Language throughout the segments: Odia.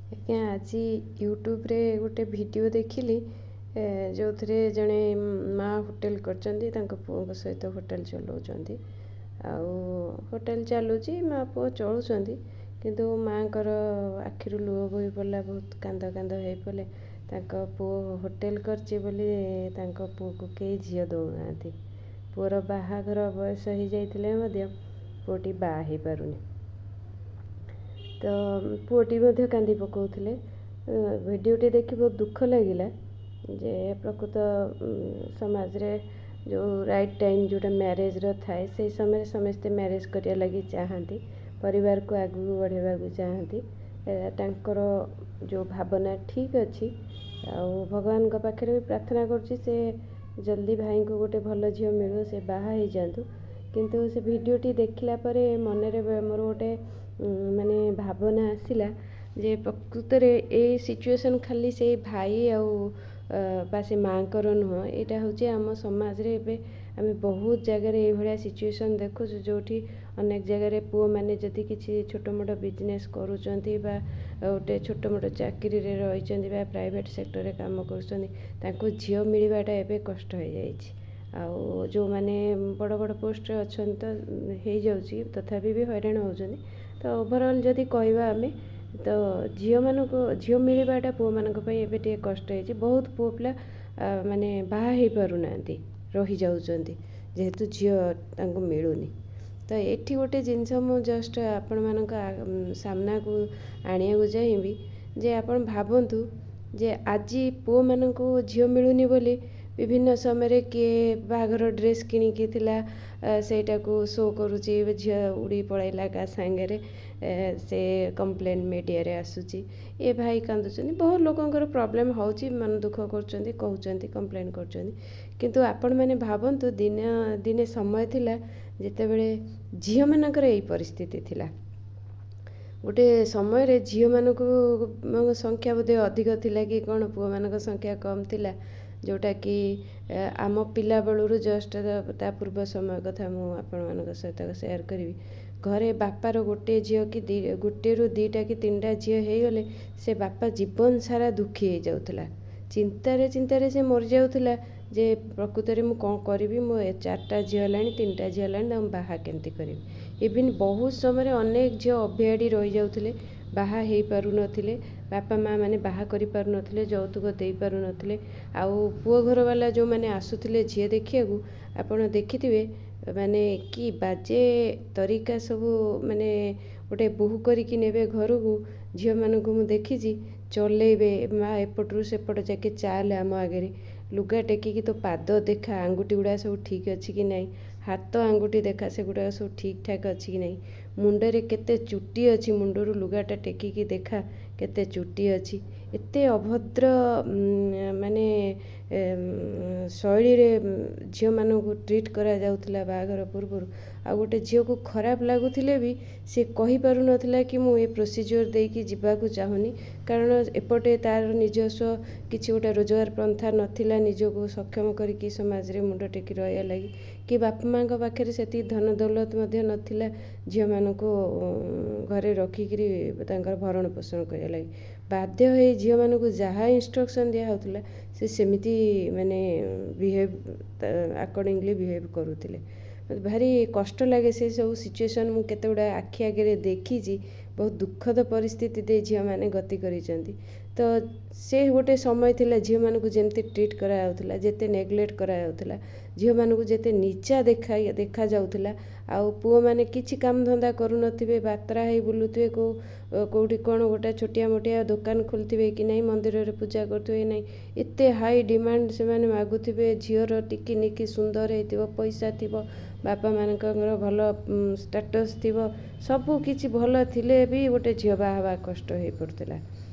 ଆଜ୍ଞା, ଆଜି ୟୁଟ୍ୟୁବରେ ଗୋଟେ ଭିଡ଼ିଓ ଦେଖିଲି, ଯେଉଁଥିରେ ଜଣେ ମା ହୋଟେଲ କରିଛନ୍ତି, ତାଙ୍କ ପୁଅଙ୍କ ସହିତ ହୋଟେଲ ଚଲାଉଛନ୍ତି। ଆଉ ହୋଟେଲ ଚାଲୁଛି, ମା ପୁଅ ଚଳୁଛନ୍ତି, କିନ୍ତୁ ମାଆଙ୍କର ଆଖିରୁ ଲୁହ ବୋହି ପଡ଼ିଲା, ବହୁତ କାନ୍ଦ କାନ୍ଦ ହେଇପଡ଼ିଲେ। ତାଙ୍କ ପୁଅ ହୋଟେଲ କରିଛି ବୋଲି ତାଙ୍କ ପୁଅକୁ କେହି ଝିଅ ଦେଉନାହାନ୍ତି। ପୁଅର ବାହାଘର ବୟସ ହେଇଯାଇଥିଲେ ମଧ୍ୟ ପୁଅଟି ବାହା ହେଇପାରୁନି। ତ ପୁଅଟି ମଧ୍ୟ କାନ୍ଦି ପକାଉଥିଲେ। ଭିଡ଼ିଓଟି ଦେଖି ବହୁତ ଦୁଃଖ ଲାଗିଲା ଯେ ପ୍ରକୃତ ସମାଜରେ ଯେଉଁ ରାଇଟ୍ ଟାଇମ୍ ଯେଉଁଟା ମ୍ୟାରେଜ୍ର ଥାଏ, ସେଇ ସମୟରେ ସମସ୍ତେ ମ୍ୟାରେଜ୍ କରିବା ଲାଗି ଚାହାନ୍ତି, ପରିବାରକୁ ଆଗକୁ ବଢ଼ାଇବାକୁ ଚାହାନ୍ତି। ତାଙ୍କର ଯେଉଁ ଭାବନା ଠିକ୍ ଅଛି, ଆଉ ଭଗବାନଙ୍କ ପାଖରେ ବି ପ୍ରାର୍ଥନା କରୁଛି ସେ ଜଲ୍ଦି ଭାଇଙ୍କୁ ଗୋଟେ ଭଲ ଝିଅ ମିଳୁ, ସେ ବାହା ହେଇଯାଆନ୍ତୁ। କିନ୍ତୁ ସେ ଭିଡ଼ିଓଟି ଦେଖିଲା ପରେ ମନରେ ମୋର ଗୋଟେ ମାନେ ଭାବନା ଆସିଲା ଯେ ପ୍ରକୃତରେ ଏଇ ସିଚୁଏସନ୍ ଖାଲି ସେଇ ଭାଇ ଆଉ ବା ସେ ମାଆଙ୍କର ନୁହଁ, ଏଇଟା ହେଉଛି ଆମ ସମାଜରେ ଏବେ ଆମେ ବହୁତ ଜାଗାରେ ଏଇଭଳିଆ ସିଚୁଏସନ୍ ଦେଖୁଛୁ, ଯେଉଁଠି ଅନେକ ଜାଗାରେ ପୁଅମାନେ ଯଦି କିଛି ଛୋଟ ମୋଟ ବିଜନେସ୍ କରୁଛନ୍ତି ବା ଗୋଟେ ଛୋଟ ମୋଟ ଚାକିରିରେ ରହିଛନ୍ତି ବା ପ୍ରାଇଭେଟ୍ ସେକ୍ଟରରେ କାମ କରୁଛନ୍ତି, ତାଙ୍କୁ ଝିଅ ମିଳିବାଟା ଏବେ କଷ୍ଟ ହେଇଯାଇଛି। ଆଉ ଯେଉଁମାନେ ବଡ଼ ବଡ଼ ପୋଷ୍ଟରେ ଅଛନ୍ତି ତ ହେଇଯାଉଛି, ତଥାପି ବି ହଇରାଣ ହେଉଛନ୍ତି। ତ ଓଭରଅଲ୍ ଯଦି କହିବା ଆମେ, ତ ଝିଅମାନଙ୍କୁ ଝିଅ ମିଳିବାଟା ପୁଅମାନଙ୍କ ପାଇଁ ଏବେ ଟିକେ କଷ୍ଟ ହେଇଛି। ବହୁତ ପୁଅ ପିଲା ମାନେ ବାହା ହେଇପାରୁନାହାନ୍ତି, ରହିଯାଉଛନ୍ତି, ଯେହେତୁ ଝିଅ ତାଙ୍କୁ ମିଳୁନି। ତ ଏଠି ଗୋଟେ ଜିନିଷ ମୁଁ ଜଷ୍ଟ ଆପଣମାନଙ୍କ ସାମ୍ନାକୁ ଆଣିବାକୁ ଚାହିଁବି ଯେ ଆପଣ ଭାବନ୍ତୁ ଯେ ଆଜି ପୁଅମାନଙ୍କୁ ଝିଅ ମିଳୁନି ବୋଲି ବିଭିନ୍ନ ସମୟରେ କିଏ ବାହାଘର ଡ୍ରେସ୍ କିଣିକି ଥିଲା ସେଇଟାକୁ ଶୋ କରୁଛି, ଏବେ ଝିଅ ଉଡ଼ି ପଳେଇଲା କାହା ସାଙ୍ଗରେ, ସେ କମ୍ପ୍ଲେନ୍ ମିଡ଼ିଆରେ ଆସୁଛି, ଏ ଭାଇ କାନ୍ଦୁଛନ୍ତି, ବହୁତ ଲୋକଙ୍କର ପ୍ରୋବ୍ଲେମ୍ ହେଉଛି, ମନ ଦୁଃଖ କରୁଛନ୍ତି, କହୁଛନ୍ତି, କମ୍ପ୍ଲେନ୍ କରୁଛନ୍ତି। କିନ୍ତୁ ଆପଣମାନେ ଭାବନ୍ତୁ, ଦିନେ ଦିନେ ସମୟ ଥିଲା ଯେତେବେଳେ ଝିଅମାନଙ୍କର ଏଇ ପରିସ୍ଥିତି ଥିଲା। ଗୋଟେ ସମୟରେ ଝିଅମାନଙ୍କୁ ସଂଖ୍ୟା ବୋଧେ ଅଧିକ ଥିଲା କି କ'ଣ, ପୁଅମାନଙ୍କ ସଂଖ୍ୟା କମ୍ ଥିଲା, ଯେଉଁଟାକି ଆମ ପିଲାବେଳରୁ ଜଷ୍ଟ ତା ପୂର୍ବ ସମୟ କଥା ମୁଁ ଆପଣମାନଙ୍କ ସହିତ ସେୟାର କରିବି। ଘରେ ବାପାର ଗୋଟିଏ ଝିଅ କି ଗୋଟିଏରୁ ଦୁଇଟା କି ତିନିଟା ଝିଅ ହେଇଗଲେ ସେ ବାପା ଜୀବନ ସାରା ଦୁଃଖୀ ହେଇଯାଉଥିଲା, ଚିନ୍ତାରେ ଚିନ୍ତାରେ ସେ ମରିଯାଉଥିଲା ଯେ ପ୍ରକୃତରେ ମୁଁ କ'ଣ କରିବି, ମୋ ଚାରିଟା ଝିଅ ହେଲାଣି, ତିନିଟା ଝିଅ ହେଲାଣି, ତାଙ୍କୁ ବାହା କେମିତି କରିବି। ଇଭିନ୍ ବହୁତ ସମୟରେ ଅନେକ ଝିଅ ଅଭିଆଡ଼ି ରହିଯାଉଥିଲେ, ବାହା ହେଇପାରୁନଥିଲେ, ବାପା ମା' ମାନେ ବାହା କରିପାରୁନଥିଲେ, ଯୌତୁକ ଦେଇପାରୁନଥିଲେ। ଆଉ ପୁଅ ଘରବାଲା ଯେଉଁମାନେ ଆସୁଥିଲେ ଝିଅ ଦେଖିବାକୁ, ଆପଣ ଦେଖିଥିବେ ମାନେ କି ବାଜେ ତରିକା ସବୁ, ମାନେ ଗୋଟେ ବୋହୂ କରିକି ନେବେ ଘରକୁ ଝିଅମାନଙ୍କୁ ମୁଁ ଦେଖିଛି ଚଲେଇବେ, ମା ଏପଟରୁ ସେପଟ ଯାକେ ଚାଲେ ଆମ ଆଗରେ, ଲୁଗା ଟେକିକି ତୋ ପାଦ ଦେଖା, ଆଙ୍ଗୁଠି ଗୁଡ଼ା ସବୁ ଠିକ୍ ଅଛି କି ନାହିଁ, ହାତ ଆଙ୍ଗୁଠି ଦେଖା ସେଗୁଡ଼ାକ ସବୁ ଠିକ୍ ଠାକ୍ ଅଛି କି ନାହିଁ, ମୁଣ୍ଡରେ କେତେ ଚୁଟି ଅଛି, ମୁଣ୍ଡରୁ ଲୁଗାଟା ଟେକିକି ଦେଖା କେତେ ଚୁଟି ଅଛି। ଏତେ ଅଭଦ୍ର ମାନେ ଶୈଳୀରେ ଝିଅମାନଙ୍କୁ ଟ୍ରିଟ୍ କରାଯାଉଥିଲା ବାହାଘର ପୂର୍ବରୁ। ଆଉ ଗୋଟେ ଝିଅକୁ ଖରାପ ଲାଗୁଥିଲେ ବି ସେ କହିପାରୁନଥିଲା କି ମୁଁ ଏ ପ୍ରୋସିଜିଓର ଦେଇକି ଯିବାକୁ ଚାହୁଁନି, କାରଣ ଏପଟେ ତାର ନିଜସ୍ୱ କିଛି ଗୋଟେ ରୋଜଗାର ପନ୍ଥା ନଥିଲା ନିଜକୁ ସକ୍ଷମ କରିକି ସମାଜରେ ମୁଣ୍ଡ ଟେକି ରହିବା ଲାଗି, କି ବାପା ମାଆଙ୍କ ପାଖରେ ସେତିକି ଧନ ଦୌଲତ ମଧ୍ୟ ନଥିଲା ଝିଅମାନଙ୍କୁ ଘରେ ରଖିକିରି ତାଙ୍କର ଭରଣ ପୋଷଣ କରିବା ଲାଗି। ବାଧ୍ୟ ହେଇ ଝିଅମାନଙ୍କୁ ଯାହା ଇନଷ୍ଟ୍ରକ୍ସନ୍ ଦିଆହେଉଥିଲା ସେ ସେମିତି ମାନେ ବିହେଭ୍ ଆକର୍ଡ଼ିଙ୍ଗଲି ବିହେଭ୍ କରୁଥିଲେ। ମୋତେ ଭାରି କଷ୍ଟ ଲାଗେ ସେ ସବୁ ସିଚୁଏସନ୍, ମୁଁ କେତେ ଗୁଡ଼ା ଆଖି ଆଗରେ ଦେଖିଛି, ବହୁତ ଦୁଃଖଦ ପରିସ୍ଥିତି ଦେଇ ଝିଅମାନେ ଗତି କରିଛନ୍ତି। ତ ସେ ଗୋଟେ ସମୟ ଥିଲା ଝିଅମାନଙ୍କୁ ଯେମିତି ଟ୍ରିଟ୍ କରାଯାଉଥିଲା, ଯେତେ ନେଗ୍ଲେକ୍ଟ କରାଯାଉଥିଲା, ଝିଅମାନଙ୍କୁ ଯେତେ ନିଚା ଦେଖାଯାଉଥିଲା। ଆଉ ପୁଅମାନେ କିଛି କାମ ଧନ୍ଦା କରୁନଥିବେ, ବାତ୍ରା ହେଇ ବୁଲୁଥିବେ, କେଉଁଠି କ'ଣ ଗୋଟେ ଛୋଟିଆ ମୋଟିଆ ଦୋକାନ ଖୋଲିଥିବେ କି ନାହିଁ, ମନ୍ଦିରରେ ପୂଜା କରୁଥିବେ କି ନାହିଁ, ଏତେ ହାଇ ଡିମାଣ୍ଡ ସେମାନେ ମାଗୁଥିବେ। ଝିଅର ଟିକି ନିକି ସୁନ୍ଦର ହେଇଥିବ, ପଇସା ଥିବ, ବାପା ମାନଙ୍କର ଭଲ ଷ୍ଟାଟସ୍ ଥିବ, ସବୁ କିଛି ଭଲ ଥିଲେ ବି ଗୋଟେ ଝିଅ ବାହା ହେବା କଷ୍ଟ ହେଇପଡ଼ୁଥିଲା।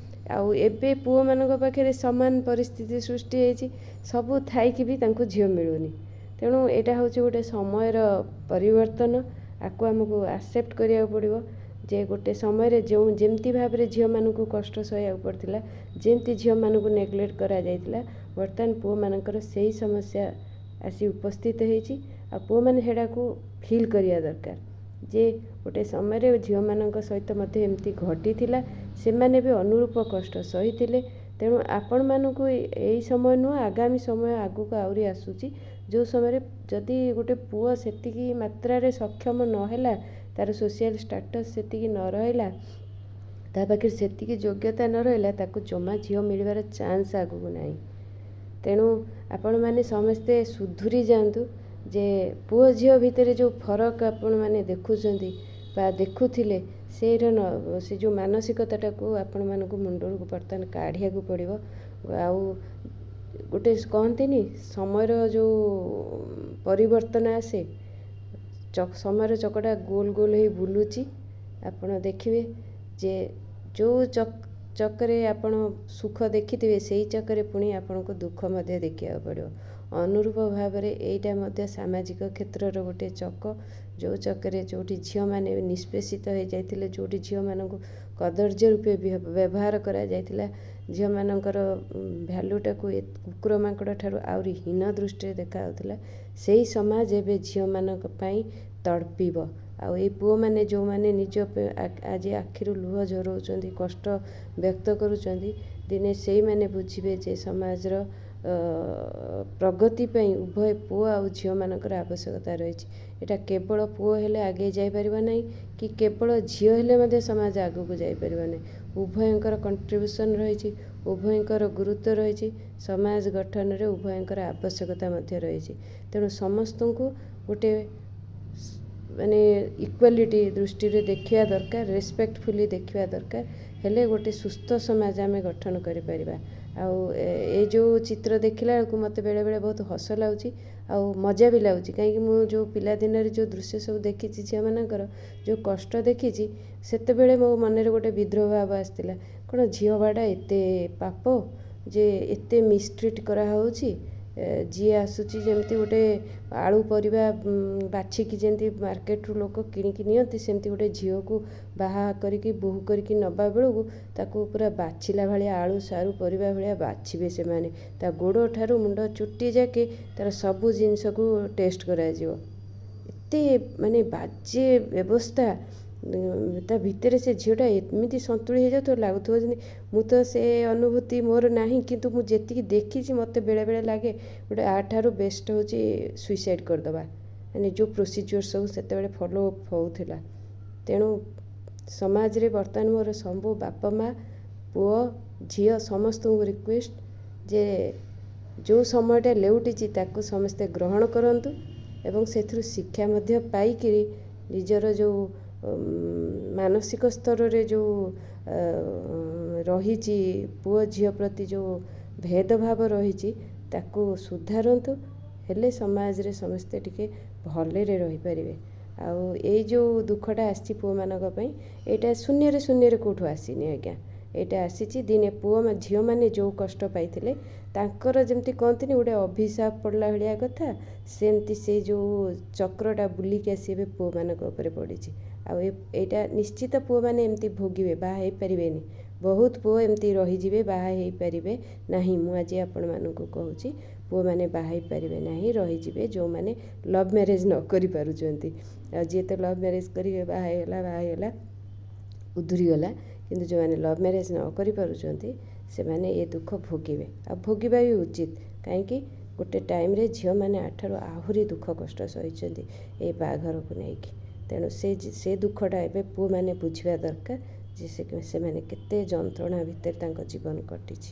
ଆଉ ଏବେ ପୁଅମାନଙ୍କ ପାଖରେ ସମାନ ପରିସ୍ଥିତି ସୃଷ୍ଟି ହେଇଛି, ସବୁ ଥାଇକି ବି ତାଙ୍କୁ ଝିଅ ମିଳୁନି। ତେଣୁ ଏଇଟା ହେଉଛି ଗୋଟେ ସମୟର ପରିବର୍ତ୍ତନ, ଆକୁ ଆମକୁ ଆକ୍ସେପ୍ଟ କରିବାକୁ ପଡ଼ିବ ଯେ ଗୋଟେ ସମୟରେ ଯେଉଁ ଯେମିତି ଭାବରେ ଝିଅମାନଙ୍କୁ କଷ୍ଟ ସହିବାକୁ ପଡ଼ିଥିଲା, ଯେମିତି ଝିଅମାନଙ୍କୁ ନେଗ୍ଲେକ୍ଟ କରାଯାଇଥିଲା, ବର୍ତ୍ତମାନ ପୁଅମାନଙ୍କର ସେଇ ସମସ୍ୟା ଆସି ଉପସ୍ଥିତ ହେଇଛି। ଆଉ ପୁଅମାନେ ସେଇଟାକୁ ଫିଲ୍ କରିବା ଦରକାର ଯେ ଗୋଟେ ସମୟରେ ଝିଅମାନଙ୍କ ସହିତ ମଧ୍ୟ ଏମିତି ଘଟିଥିଲା, ସେମାନେ ବି ଅନୁରୂପ କଷ୍ଟ ସହିଥିଲେ। ତେଣୁ ଆପଣମାନଙ୍କୁ ଏଇ ସମୟ ନୁହଁ, ଆଗାମୀ ସମୟ ଆଗକୁ ଆହୁରି ଆସୁଛି, ଯେଉଁ ସମୟରେ ଯଦି ଗୋଟେ ପୁଅ ସେତିକି ମାତ୍ରାରେ ସକ୍ଷମ ନହେଲା, ତା'ର ସୋସିଆଲ୍ ଷ୍ଟାଟସ୍ ସେତିକି ନ ରହିଲା, ତା ପାଖରେ ସେତିକି ଯୋଗ୍ୟତା ନ ରହିଲା, ତାକୁ ଜମା ଝିଅ ମିଳିବାର ଚାନ୍ସ ଆଗକୁ ନାହିଁ। ତେଣୁ ଆପଣମାନେ ସମସ୍ତେ ସୁଧୁରି ଯାଆନ୍ତୁ ଯେ ପୁଅ ଝିଅ ଭିତରେ ଯେଉଁ ଫରକ ଆପଣମାନେ ଦେଖୁଛନ୍ତି ବା ଦେଖୁଥିଲେ, ସେଇର ନ ସେ ଯେଉଁ ମାନସିକତାଟାକୁ ଆପଣମାନଙ୍କୁ ମୁଣ୍ଡରୁ ବର୍ତ୍ତମାନ କାଢ଼ିବାକୁ ପଡ଼ିବ। ଆଉ ଗୋଟେ କହନ୍ତିନି, ସମୟର ଯେଉଁ ପରିବର୍ତ୍ତନ ଆସେ, ସମୟର ଚକଟା ଗୋଲ ଗୋଲ ହେଇ ବୁଲୁଛି। ଆପଣ ଦେଖିବେ ଯେ ଯେଉଁ ଚକରେ ଆପଣ ସୁଖ ଦେଖିଥିବେ, ସେଇ ଚକରେ ପୁଣି ଆପଣଙ୍କୁ ଦୁଃଖ ମଧ୍ୟ ଦେଖିବାକୁ ପଡ଼ିବ। ଅନୁରୂପ ଭାବରେ ଏଇଟା ମଧ୍ୟ ସାମାଜିକ କ୍ଷେତ୍ରର ଗୋଟେ ଚକ, ଯେଉଁ ଚକରେ ଯେଉଁଠି ଝିଅମାନେ ନିଷ୍ପେଷିତ ହେଇଯାଇଥିଲେ, ଯେଉଁଠି ଝିଅମାନଙ୍କୁ କଦର୍ଯ୍ୟ ରୂପେ ବ୍ୟବହାର କରାଯାଇଥିଲା, ଝିଅମାନଙ୍କର ଭ୍ୟାଲୁଟାକୁ କୁକୁର ମାଙ୍କଡ଼ ଠାରୁ ଆହୁରି ହୀନ ଦୃଷ୍ଟିରେ ଦେଖାଯାଉଥିଲା, ସେଇ ସମାଜ ଏବେ ଝିଅମାନଙ୍କ ପାଇଁ ତଡ଼ପିବ। ଆଉ ଏଇ ପୁଅମାନେ ଯେଉଁମାନେ ନିଜ ଆଜି ଆଖିରୁ ଲୁହ ଝରଉଛନ୍ତି, କଷ୍ଟ ବ୍ୟକ୍ତ କରୁଛନ୍ତି, ଦିନେ ସେଇମାନେ ବୁଝିବେ ଯେ ସମାଜର ପ୍ରଗତି ପାଇଁ ଉଭୟ ପୁଅ ଆଉ ଝିଅମାନଙ୍କର ଆବଶ୍ୟକତା ରହିଛି। ଏଇଟା କେବଳ ପୁଅ ହେଲେ ଆଗେଇ ଯାଇପାରିବ ନାହିଁ କି କେବଳ ଝିଅ ହେଲେ ମଧ୍ୟ ସମାଜ ଆଗକୁ ଯାଇପାରିବ ନାହିଁ। ଉଭୟଙ୍କର କଣ୍ଟ୍ରିବ୍ୟୁସନ୍ ରହିଛି, ଉଭୟଙ୍କର ଗୁରୁତ୍ୱ ରହିଛି, ସମାଜ ଗଠନରେ ଉଭୟଙ୍କର ଆବଶ୍ୟକତା ମଧ୍ୟ ରହିଛି। ତେଣୁ ସମସ୍ତଙ୍କୁ ଗୋଟେ ମାନେ ଇକ୍ୱାଲିଟି ଦୃଷ୍ଟିରେ ଦେଖିବା ଦରକାର, ରେସପେକ୍ଟଫୁଲି ଦେଖିବା ଦରକାର, ହେଲେ ଗୋଟେ ସୁସ୍ଥ ସମାଜ ଆମେ ଗଠନ କରିପାରିବା। ଆଉ ଏ ଯେଉଁ ଚିତ୍ର ଦେଖିଲା ବେଳକୁ ମୋତେ ବେଳେବେଳେ ବହୁତ ହସ ଲାଗୁଛି ଆଉ ମଜା ବି ଲାଗୁଛି, କାହିଁକି ମୁଁ ଯେଉଁ ପିଲାଦିନରେ ଯେଉଁ ଦୃଶ୍ୟ ସବୁ ଦେଖିଛି, ଝିଅମାନଙ୍କର ଯେଉଁ କଷ୍ଟ ଦେଖିଛି, ସେତେବେଳେ ମୋ ମନରେ ଗୋଟେ ବିଦ୍ରୋହ ଭାବ ଆସିଥିଲା, କ'ଣ ଝିଅ ହେବାଟା ଏତେ ପାପ ଯେ ଏତେ ମିସଟ୍ରିଟ୍ କରାହେଉଛି? ଯିଏ ଆସୁଛି ଯେମିତି ଗୋଟେ ଆଳୁ ପରିବା ବାଛିକି ଯେମିତି ମାର୍କେଟରୁ ଲୋକ କିଣିକି ନିଅନ୍ତି, ସେମିତି ଗୋଟେ ଝିଅକୁ ବାହା କରିକି ବୋହୂ କରିକି ନେବା ବେଳକୁ ତାକୁ ପୁରା ବାଛିଲା ଭଳିଆ, ଆଳୁ ସାରୁ ପରିବା ଭଳିଆ ବାଛିବେ ସେମାନେ। ତା ଗୋଡ଼ ଠାରୁ ମୁଣ୍ଡ ଚୁଟି ଯାକେ ତା'ର ସବୁ ଜିନିଷକୁ ଟେଷ୍ଟ କରାଯିବ। ଏତେ ମାନେ ବାଜେ ବ୍ୟବସ୍ଥା। ତା ଭିତରେ ସେ ଝିଅଟା ଏମିତି ସନ୍ତୁଳି ହେଇଯାଉଥିବ, ଲାଗୁଥିବ ଯେମିତି, ମୁଁ ତ ସେ ଅନୁଭୂତି ମୋର ନାହିଁ, କିନ୍ତୁ ମୁଁ ଯେତିକି ଦେଖିଛି ମୋତେ ବେଳେବେଳେ ଲାଗେ ଗୋଟେ ୟାଠାରୁ ବେଷ୍ଟ ହେଉଛି ସୁଇସାଇଡ଼୍ କରିଦେବା, ମାନେ ଯେଉଁ ପ୍ରୋସିଜିଓର ସବୁ ସେତେବେଳେ ଫଲୋ ହେଉଥିଲା। ତେଣୁ ସମାଜରେ ବର୍ତ୍ତମାନ ମୋର ସବୁ ବାପା ମା, ପୁଅ ଝିଅ ସମସ୍ତଙ୍କୁ ରିକ୍ୱେଷ୍ଟ ଯେ ଯେଉଁ ସମୟଟା ଲେଉଟିଛି ତାକୁ ସମସ୍ତେ ଗ୍ରହଣ କରନ୍ତୁ ଏବଂ ସେଥିରୁ ଶିକ୍ଷା ମଧ୍ୟ ପାଇକିରି ନିଜର ଯେଉଁ ମାନସିକ ସ୍ତରରେ ଯେଉଁ ରହିଛି, ପୁଅ ଝିଅ ପ୍ରତି ଯେଉଁ ଭେଦଭାବ ରହିଛି, ତାକୁ ସୁଧାରନ୍ତୁ, ହେଲେ ସମାଜରେ ସମସ୍ତେ ଟିକେ ଭଲରେ ରହିପାରିବେ। ଆଉ ଏଇ ଯେଉଁ ଦୁଃଖଟା ଆସିଛି ପୁଅମାନଙ୍କ ପାଇଁ, ଏଇଟା ଶୂନ୍ୟରେ ଶୂନ୍ୟରେ କେଉଁଠୁ ଆସିନି ଆଜ୍ଞା। ଏଇଟା ଆସିଛି ଦିନେ ପୁଅ ଝିଅମାନେ ଯେଉଁ କଷ୍ଟ ପାଇଥିଲେ, ତାଙ୍କର ଯେମିତି କହନ୍ତିନି ଗୋଟେ ଅଭିଶାପ ପଡ଼ିଲା ଭଳିଆ କଥା, ସେମିତି ସେ ଯେଉଁ ଚକ୍ରଟା ବୁଲିକି ଆସି ଏବେ ପୁଅମାନଙ୍କ ଉପରେ ପଡ଼ିଛି। ଆଉ ଏଇଟା ନିଶ୍ଚିତ ପୁଅମାନେ ଏମିତି ଭୋଗିବେ, ବାହା ହେଇପାରିବେନି। ବହୁତ ପୁଅ ଏମିତି ରହିଯିବେ, ବାହା ହେଇପାରିବେ ନାହିଁ। ମୁଁ ଆଜି ଆପଣମାନଙ୍କୁ କହୁଛି, ପୁଅମାନେ ବାହା ହେଇପାରିବେ ନାହିଁ, ରହିଯିବେ, ଯେଉଁମାନେ ଲଭ୍ ମ୍ୟାରେଜ୍ ନ କରିପାରୁଛନ୍ତି। ଆଉ ଯିଏ ତ ଲଭ୍ ମ୍ୟାରେଜ୍ କରିବେ ବାହା ହେଇଗଲା, ବାହା ହେଇଗଲା, ଉଧୁରିଗଲା। କିନ୍ତୁ ଯେଉଁମାନେ ଲଭ୍ ମ୍ୟାରେଜ୍ ନ କରିପାରୁଛନ୍ତି, ସେମାନେ ଏ ଦୁଃଖ ଭୋଗିବେ, ଆଉ ଭୋଗିବା ବି ଉଚିତ, କାହିଁକି ଗୋଟେ ଟାଇମ୍ରେ ଝିଅମାନେ ୟାଠାରୁ ଆହୁରି ଦୁଃଖ କଷ୍ଟ ସହିଛନ୍ତି ଏଇ ବାହାଘରକୁ ନେଇକି। ତେଣୁ ସେ ଦୁଃଖଟା ଏବେ ପୁଅମାନେ ବୁଝିବା ଦରକାର ଯେ ସେମାନେ କେତେ ଯନ୍ତ୍ରଣା ଭିତରେ ତାଙ୍କ ଜୀବନ କଟିଛି।